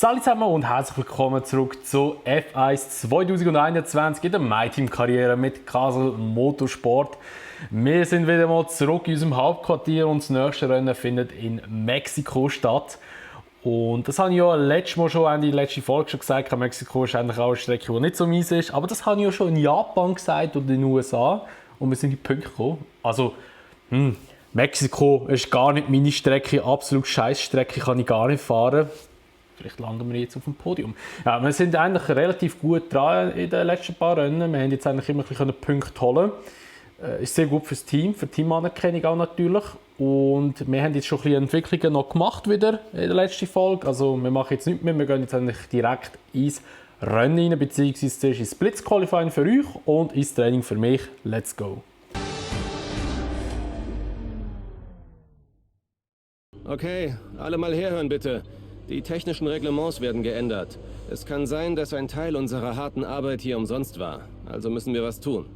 Salut zusammen und herzlich willkommen zurück zu F1 2021 in der MyTeam-Karriere mit Castle Motorsport. Wir sind wieder mal zurück in unserem Hauptquartier und das nächste Rennen findet in Mexiko statt. Und das habe ich ja letztes Mal schon in der letzten Folge schon gesagt, Mexiko ist eigentlich auch eine Strecke, die nicht so mies ist. Aber das habe ich ja schon in Japan gesagt und in den USA und wir sind in die Punkte gekommen. Also, Mexiko ist gar nicht meine Strecke, absolut scheiß Strecke, kann ich gar nicht fahren. Vielleicht landen wir jetzt auf dem Podium. Ja, wir sind eigentlich relativ gut dran in den letzten paar Rennen. Wir haben jetzt eigentlich immer ein bisschen Punkte holen. Ist sehr gut fürs Team, für die Teamanerkennung auch natürlich. Und wir haben jetzt schon ein bisschen Entwicklungen noch gemacht wieder in der letzten Folge. Also wir machen jetzt nichts mehr, wir gehen jetzt eigentlich direkt ins Rennen rein, beziehungsweise zuerst ins Blitzqualifying für euch und ins Training für mich. Let's go! Okay, alle mal herhören bitte. Die technischen Reglements werden geändert. Es kann sein, dass ein Teil unserer harten Arbeit hier umsonst war. Also müssen wir was tun.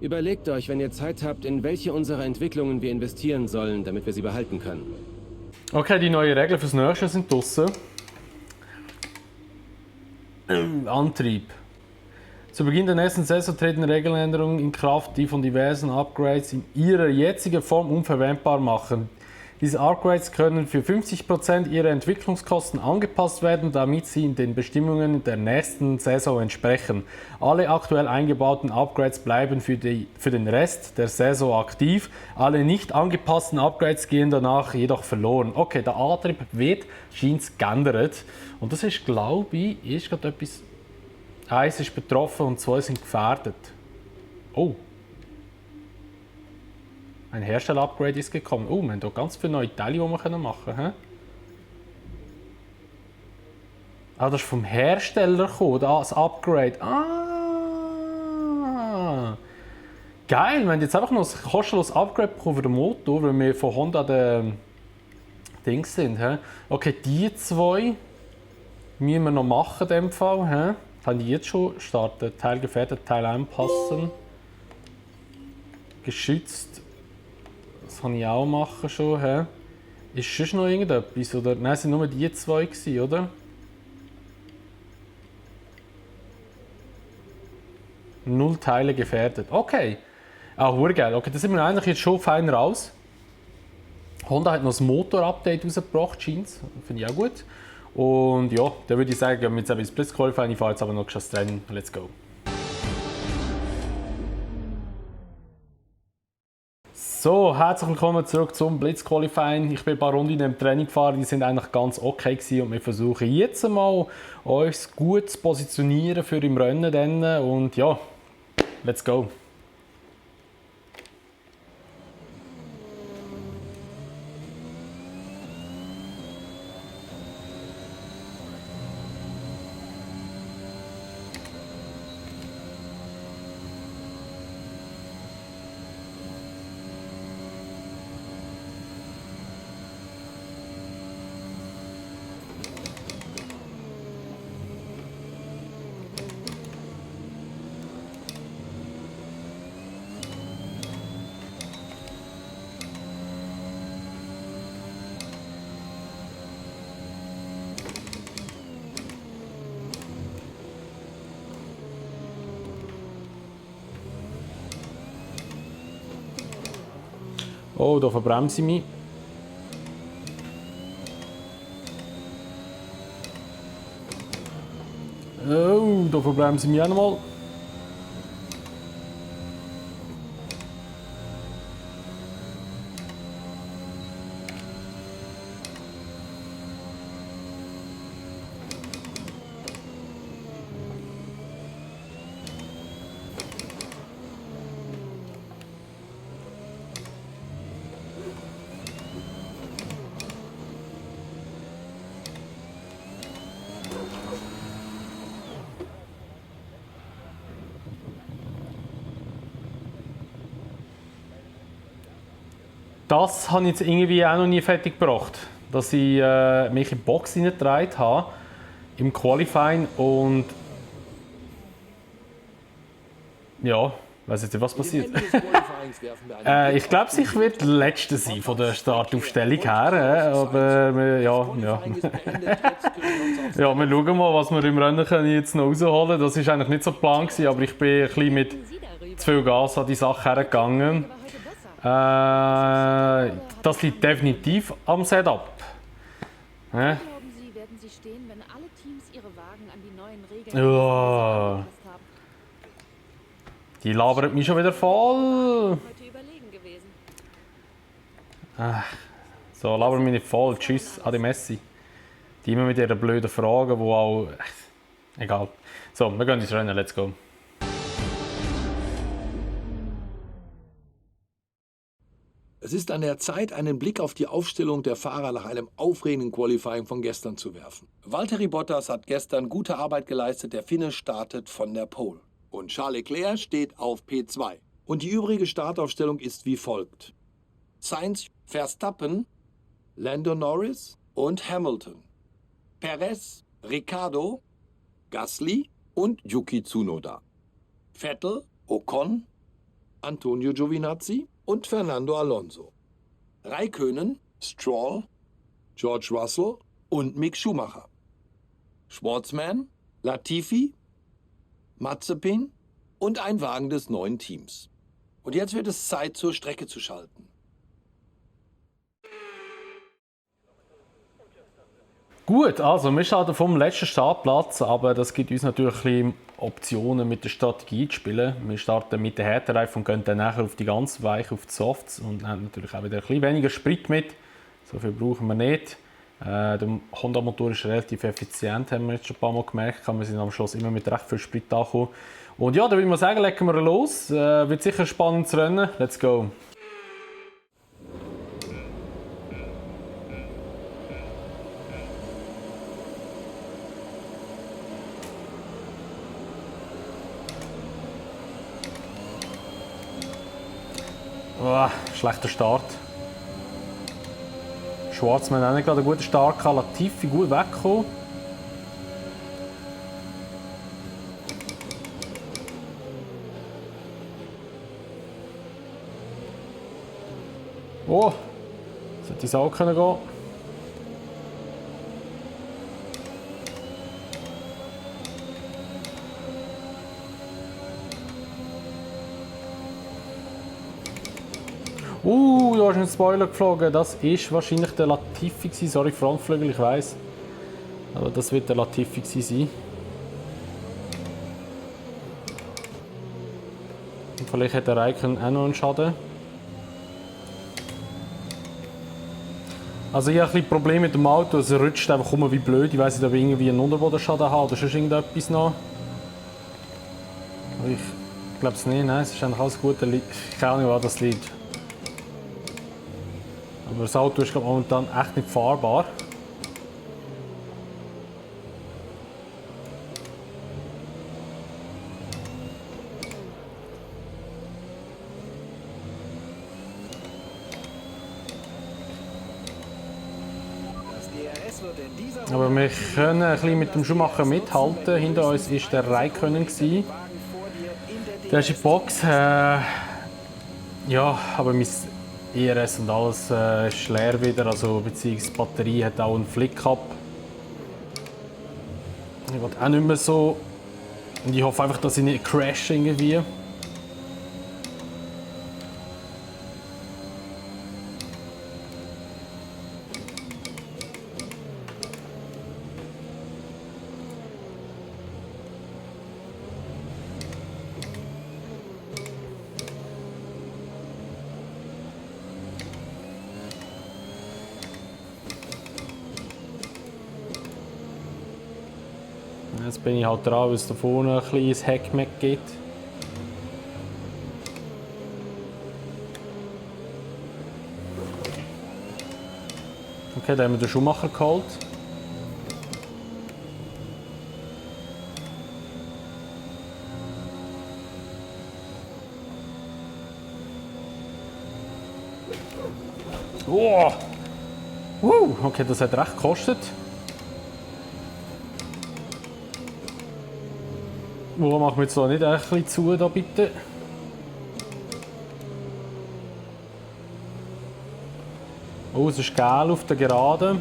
Überlegt euch, wenn ihr Zeit habt, in welche unserer Entwicklungen wir investieren sollen, damit wir sie behalten können. Okay, die neuen Regeln fürs Nächste sind draussen. Antrieb. Zu Beginn der nächsten Saison treten Regeländerungen in Kraft, die von diversen Upgrades in ihrer jetzigen Form unverwendbar machen. Diese Upgrades können für 50% ihrer Entwicklungskosten angepasst werden, damit sie den Bestimmungen der nächsten Saison entsprechen. Alle aktuell eingebauten Upgrades bleiben für den Rest der Saison aktiv. Alle nicht angepassten Upgrades gehen danach jedoch verloren. Okay, der Antrieb wird scheint geändert. Und das ist, glaube ich, ist gerade etwas. Eins ist betroffen und zwei sind gefährdet. Oh. Ein Hersteller-Upgrade ist gekommen. Oh, wir haben hier ganz viele neue Teile, die wir machen können. Ah, das ist vom Hersteller gekommen, das Upgrade. Ah! Geil, wir haben jetzt einfach noch ein kostenloses Upgrade bekommen für den Motor, weil wir von Honda der Dings sind. He? Okay, die zwei müssen wir noch machen in dem Fall. He? Haben die jetzt schon starten? Teil gefährdet, Teil anpassen. Geschützt. Das kann ich auch machen schon. He? Ist schon noch irgendetwas? Oder? Nein, es waren nur die zwei, oder? Null Teile gefährdet. Okay. Auch geil. Okay, da sind wir eigentlich jetzt schon fein raus. Honda hat noch das Motor-Update rausgebracht, scheint's. Finde ich auch gut. Und ja, dann würde ich sagen, wir jetzt ins Blitzqualifying. Ich fahre jetzt aber noch das Training. Let's go. So, herzlich willkommen zurück zum Blitzqualifying. Ich bin ein paar Runden im Training gefahren, die sind eigentlich ganz okay gewesen und wir versuchen jetzt mal, uns gut zu positionieren für im Rennen dann. Und ja, let's go. Oh, da verbremse ich mich. Oh, da verbremse ich mich auch nochmal. Das habe ich jetzt irgendwie auch noch nie fertig gebracht, dass ich mich in die Box hineingetragen habe, im Qualifying und ja, Ich weiß jetzt nicht, was passiert. Ende des Qualifyings werfen wir einen Ich glaube, ich werde der Letzte sein von der Startaufstellung her. Aber ja. Qualifying ist beendet, jetzt können wir uns auf Ja, wir schauen mal, was wir im Rennen können jetzt noch rausholen können. Das war eigentlich nicht so geplant, aber ich bin ein bisschen mit zu viel Gas an die Sache hergegangen. Das liegt definitiv am Setup. Glauben Sie, werden Sie stehen, wenn alle Teams ihre Wagen an die neuen Regeln Ja. angepasst haben? Die labert mich schon wieder voll. Heute überlegen gewesen. So, labert mich nicht voll. Tschüss, Adi Messi. Die immer mit ihren blöden Fragen, die auch... Egal. So, wir gehen ins Rennen, let's go. Es ist an der Zeit, einen Blick auf die Aufstellung der Fahrer nach einem aufregenden Qualifying von gestern zu werfen. Valtteri Bottas hat gestern gute Arbeit geleistet. Der Finne startet von der Pole. Und Charles Leclerc steht auf P2. Und die übrige Startaufstellung ist wie folgt: Sainz, Verstappen, Lando Norris und Hamilton. Perez, Ricciardo, Gasly und Yuki Tsunoda. Vettel, Ocon, Antonio Giovinazzi und Fernando Alonso. Räikkönen, Stroll, George Russell und Mick Schumacher. Schwartzman, Latifi, Mazepin und ein Wagen des neuen Teams. Und jetzt wird es Zeit, zur Strecke zu schalten. Gut, also wir starten vom letzten Startplatz, aber das gibt uns natürlich ein bisschen Optionen mit der Strategie zu spielen. Wir starten mit der Härtereifen und gehen dann nachher auf die ganz weiche, auf die Softs und haben natürlich auch wieder ein bisschen weniger Sprit mit. So viel brauchen wir nicht. Der Honda-Motor ist relativ effizient, haben wir jetzt schon ein paar Mal gemerkt. Wir sind am Schluss immer mit recht viel Sprit angekommen. Und ja, da würde ich mal sagen, legen wir los. Wird sicher ein spannendes Rennen. Let's go! Oh, schlechter Start. Schwarzmann auch nicht gerade einen guten Start gehabt. Latifi gut weggekommen. Oh, sollte es auch können gehen. Da ist ein Spoiler geflogen. Das war wahrscheinlich der Latifi. Sorry, Frontflügel, ich weiss. Aber das wird der Latifi sein. Und vielleicht hat der Räikkönen auch noch einen Schaden. Also ich habe ein bisschen Probleme mit dem Auto. Es rutscht einfach rum wie blöd. Ich weiss nicht, ob ich irgendwie einen Unterbodenschaden habe oder sonst irgendetwas noch. Aber ich glaube es nicht. Nein, es ist eigentlich alles gut. Keine Ahnung, was das liegt. Aber das Auto ist momentan echt nicht fahrbar. Aber wir können ein bisschen mit dem Schumacher mithalten. Hinter uns war der Räikkönen. Der ist in die Box. Ja, aber mein IRS und alles ist leer wieder, also beziehungsweise die Batterie hat auch einen Flick gehabt. Ich will auch nicht mehr so. Und ich hoffe einfach, dass ich nicht crash irgendwie. Jetzt bin ich halt dran, weil es da vorne ein kleines Heckmeck gibt. Okay, da haben wir den Schumacher geholt. Oh! Okay, das hat recht gekostet. Machen wir jetzt da nicht ein bisschen zu, da bitte? Oh, es ist geil auf der Geraden.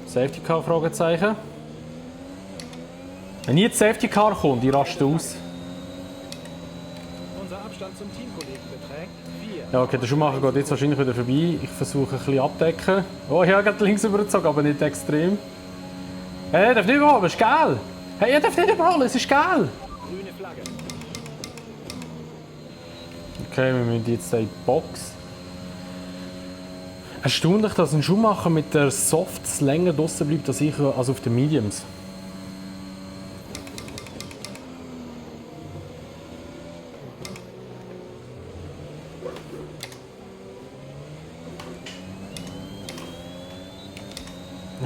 Safety Car, Fragezeichen. Wenn jetzt Safety Car kommt, ich raste aus. Unser Abstand zum Teamkollegen beträgt 4. Ja, okay, der Schuhmacher geht jetzt wahrscheinlich wieder vorbei. Ich versuche ein bisschen abdecken. Oh, ich habe gerade links übergezogen, aber nicht extrem. Hey, er darf nicht überholen, es ist geil. Hey, er darf nicht überholen, es ist geil. Grüne Flagge. Okay, wir müssen jetzt in die Box. Erstaunlich, dass ein Schuhmacher mit der Softs länger draussen bleibt als ich, als auf den Mediums.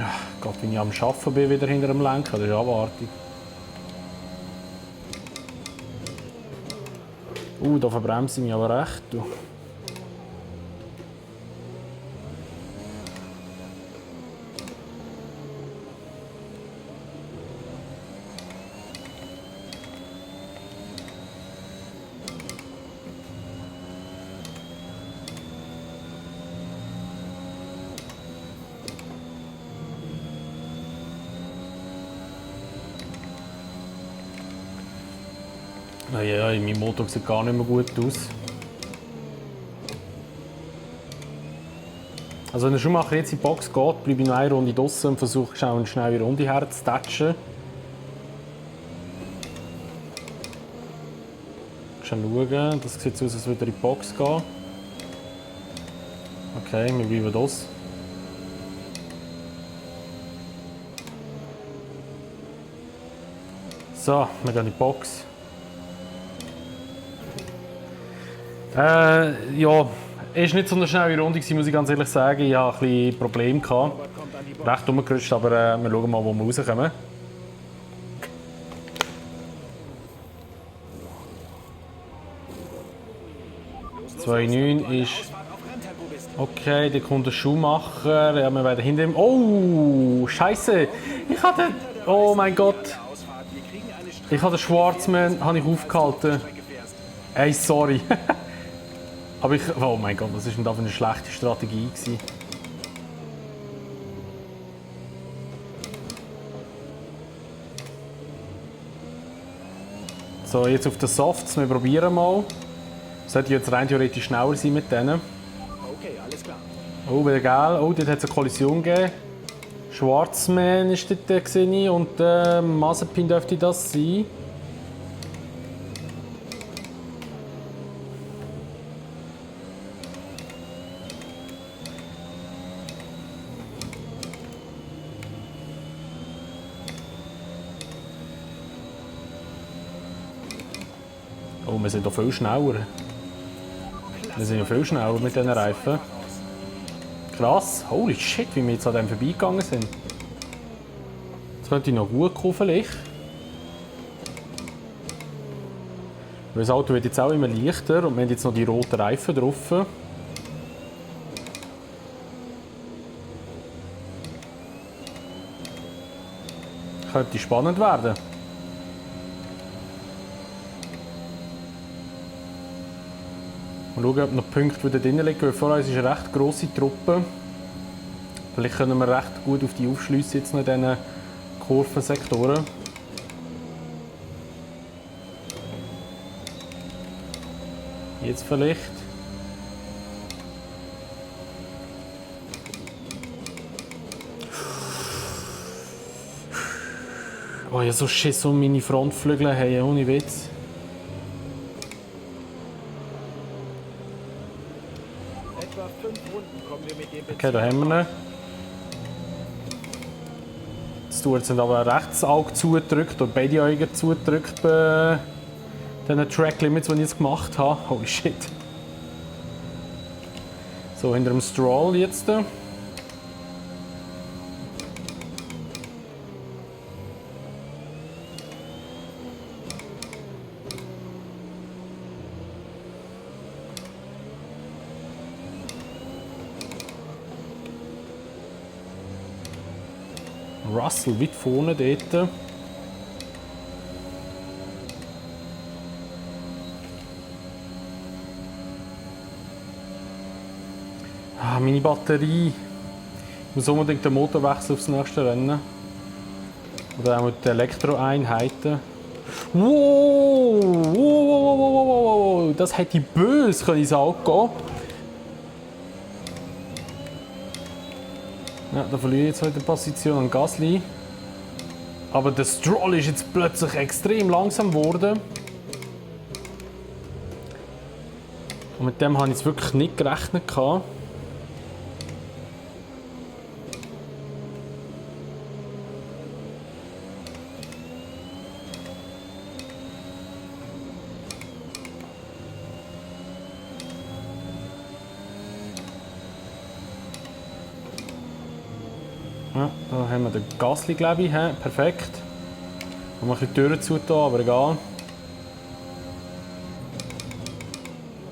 Ach Gott, wenn ich am Arbeiten bin, wieder hinter dem Lenker, das ist abartig. Da verbremse ich mich aber recht. Du. Ja, mein Motor sieht gar nicht mehr gut aus. Also wenn der Schuhmacher jetzt in die Box geht, bleibe ich noch eine Runde draussen und versuche schnell eine Runde herzutatschen. Schauen, das sieht so aus, als würde er in die Box gehen. Okay, wir bleiben das. So, wir gehen in die Box. Ja, es war nicht so eine schnelle Runde, muss ich ganz ehrlich sagen. Ich hatte ein bisschen Probleme. Recht umgerutscht, aber wir schauen mal, wo wir rauskommen. Los, 2,9 ist... Ausfahrt auf Renntempo bist. Okay, der kommt der Schuhmacher. Ja, wir werden hinter ihm... Oh, Scheiße! Ich hatte... Oh mein Gott! Ausfahrt. Wir kriegen eine Strecke. Ich habe den Schwarzmann aufgehalten. Fährst. Ey, sorry. Aber ich... Oh mein Gott, was war denn da für eine schlechte Strategie gewesen? So, jetzt auf den Softs. Wir probieren mal. Sollte jetzt rein theoretisch schneller sein mit denen. Okay, alles klar. Oh, wieder geil. Oh, dort hat es eine Kollision gegeben. Schwarzmann ist dort gesehen und Mazepin dürfte das sein. Oh, wir sind doch viel schneller. Wir sind ja viel schneller mit diesen Reifen. Krass, holy shit, wie wir jetzt an dem vorbeigegangen sind. Jetzt könnte ich noch gut kommen vielleicht. Weil das Auto wird jetzt auch immer leichter und wir haben jetzt noch die roten Reifen drauf. Könnte spannend werden. Mal schauen, ob noch Punkte wieder drin liegen, weil vor uns ist eine recht grosse Truppe. Vielleicht können wir recht gut auf die aufschliessen jetzt noch in diesen Kurvensektoren. Jetzt vielleicht. Oh ja, so Schiss um meine Frontflügel haben, ohne Witz. Etwa 5 Runden kommen wir mit dem Okay, da haben wir ihn. Das tut jetzt aber rechts Auge zugedrückt und beide Augen zugedrückt bei diesen Track Limits, die ich jetzt gemacht habe. Holy shit. So, hinter dem Stroll jetzt. Russell weit vorne dort. Ah, meine Batterie. Ich muss unbedingt den Motor wechseln aufs nächste Rennen. Oder auch mit den Elektroeinheiten. Wow! Wow! Das hätte böse können ins Auge gehen. Ja, da verliere ich jetzt heute Position an Gasly. Aber der Stroll ist jetzt plötzlich extrem langsam geworden. Und mit dem habe ich jetzt wirklich nicht gerechnet. Ja, da haben wir den Gasly, glaube ich. Perfekt. Haben wir ein bisschen die Türen zu, aber egal.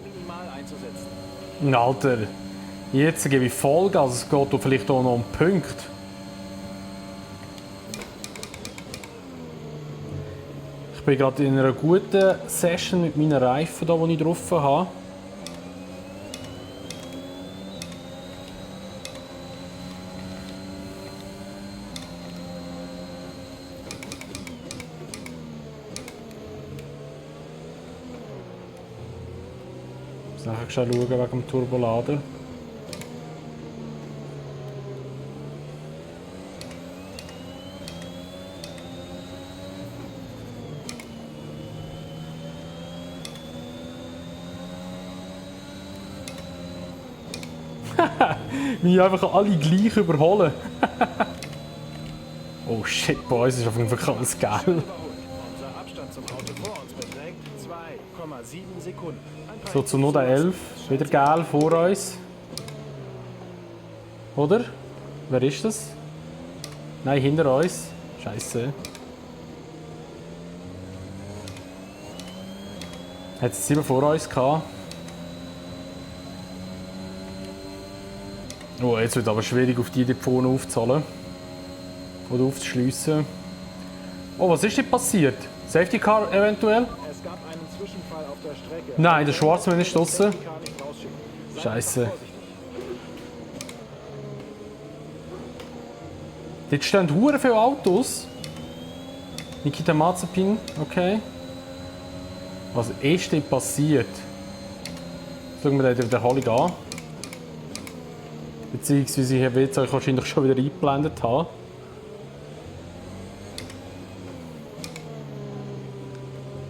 Minimal einzusetzen. Alter, jetzt gebe ich Vollgas. Es geht vielleicht auch noch um Punkte. Ich bin gerade in einer guten Session mit meinen Reifen, die ich drauf habe. Nachher schauen wegen dem Turbolader. Wie einfach alle gleich überholen. Oh shit, Boys, ist auf jeden Fall alles geil. Unser Abstand zum Auto vor uns beträgt 2,7 Sekunden. So, zu Noda 11. Wieder geil vor uns. Oder? Wer ist das? Nein, hinter uns. Scheiße. Hat es 7 vor uns gehabt. Oh, jetzt wird es aber schwierig, auf die vorne aufzuzahlen. Oder aufzuschliessen. Oh, was ist denn passiert? Safety Car eventuell? Es gab einen Zwischenfall auf der Strecke. Nein, der Schwarzmann ist draussen. Safety Car nicht rausschicken. Seid Scheiße. vorsichtig. Dort stehen hure viele Autos. Nikita Mazepin, okay. Was ist denn passiert? Schauen wir den in der Wiederholung an. Beziehungsweise ich werde es euch wahrscheinlich schon wieder eingeblendet haben.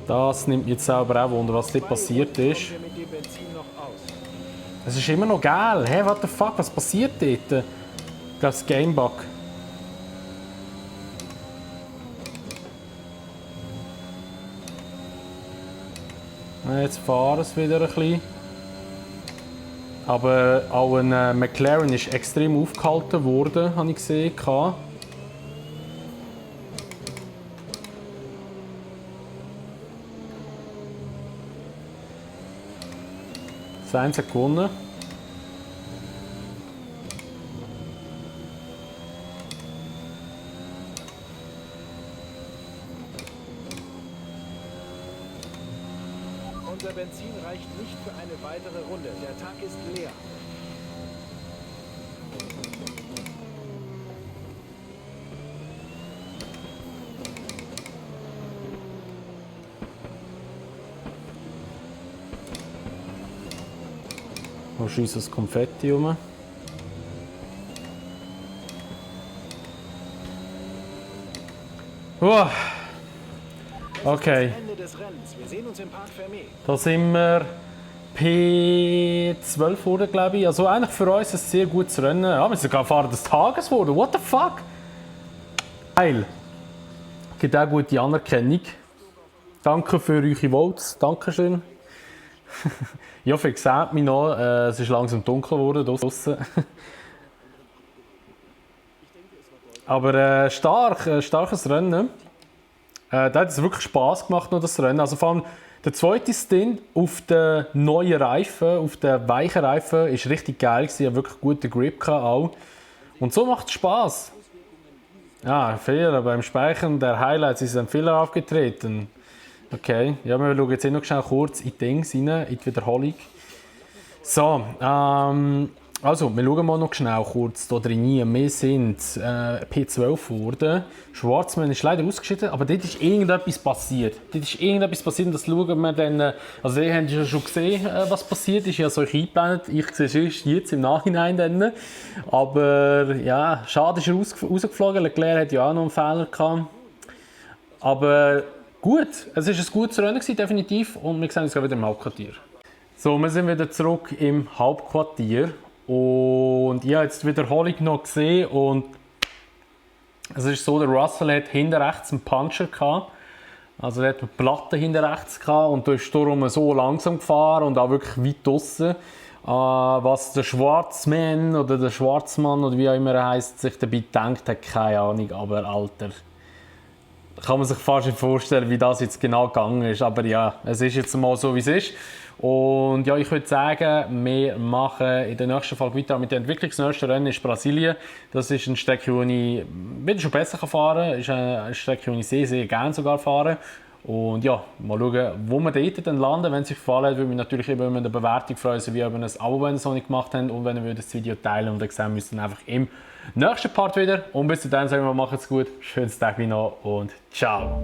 Das nimmt mich jetzt selber auch Wunder, was dort passiert ist. Kommen wir mit dem Benzin noch aus. Es ist immer noch geil. Hä, what the fuck, was passiert dort? Ich glaube, das Gamebug. Jetzt fahren es wieder ein bisschen. Aber auch ein McLaren ist extrem aufgehalten worden, habe ich gesehen. 1 hat gewonnen. Unser Benzin reicht nicht für eine weitere Runde. Der Tank ist leer. Wo schießt das Konfetti rum? Okay, Ende des Rennens. Wir sehen uns im Park Fermé. da sind wir P12 wurde, glaube ich. Also eigentlich für uns ein sehr gutes Rennen. Ja, wir sind sogar Fahrer des Tages geworden. What the fuck? Geil. Gibt auch gute Anerkennung. Danke für eure Votes. Dankeschön. Ich hoffe, ihr seht mich noch. Es ist langsam dunkel geworden draussen. Aber starkes Rennen. Da hat es wirklich Spass gemacht, noch das Rennen. Also vor allem der zweite Stint auf den neuen Reifen, auf den weichen Reifen, ist richtig geil gewesen. Ich hatte wirklich guten Grip auch. Und so macht es Spass. Ja, Fehler beim Speichern der Highlights ist ein Fehler aufgetreten. Okay, ja, wir schauen jetzt noch schnell kurz in die Dings rein, in die Wiederholung. So, Also, wir schauen mal noch schnell kurz hier drin. Wir sind P12 geworden. Schwarzmann ist leider ausgeschieden, aber dort ist irgendetwas passiert. Und das schauen wir dann. Also, ihr habt ja schon gesehen, was passiert ist. Ich habe es euch eingeblendet. Ich sehe es jetzt im Nachhinein. Dann. Aber ja, schade ist er rausgeflogen. Leclerc hat ja auch noch einen Fehler gehabt. Aber gut, es war ein gutes Rennen, definitiv. Und wir sehen uns wieder im Hauptquartier. So, wir sind wieder zurück im Hauptquartier. Und ich habe jetzt die Wiederholung noch gesehen und es ist so, der Russell hat hinten rechts einen Puncher gehabt. Also er hat eine Platte hinten rechts gehabt und da ist darum so langsam gefahren und auch wirklich weit draussen. Was der Schwarzmann oder der Schwarzmann oder wie auch immer er heisst, sich dabei denkt, hat keine Ahnung, aber Alter. Kann man sich fast nicht vorstellen, wie das jetzt genau gegangen ist. Aber ja, es ist jetzt mal so, wie es ist. Und ja, ich würde sagen, wir machen in der nächsten Folge weiter mit der Entwicklung. Das nächste Rennen ist Brasilien. Das ist eine Strecke, die ich wieder schon besser fahren kann. Das ist eine Strecke, die ich sehr, sehr gerne sogar fahre. Und ja, mal schauen, wo wir dort dann landen. Wenn es euch gefallen hat, würde mich natürlich über eine Bewertung freuen, sowie über ein Abo, wenn ihr es noch nicht gemacht habt. Und wenn ihr das Video teilen und dann sehen wir uns dann einfach im nächsten Part wieder. Und bis dahin sagen wir, macht's gut, schönes Tag noch und ciao.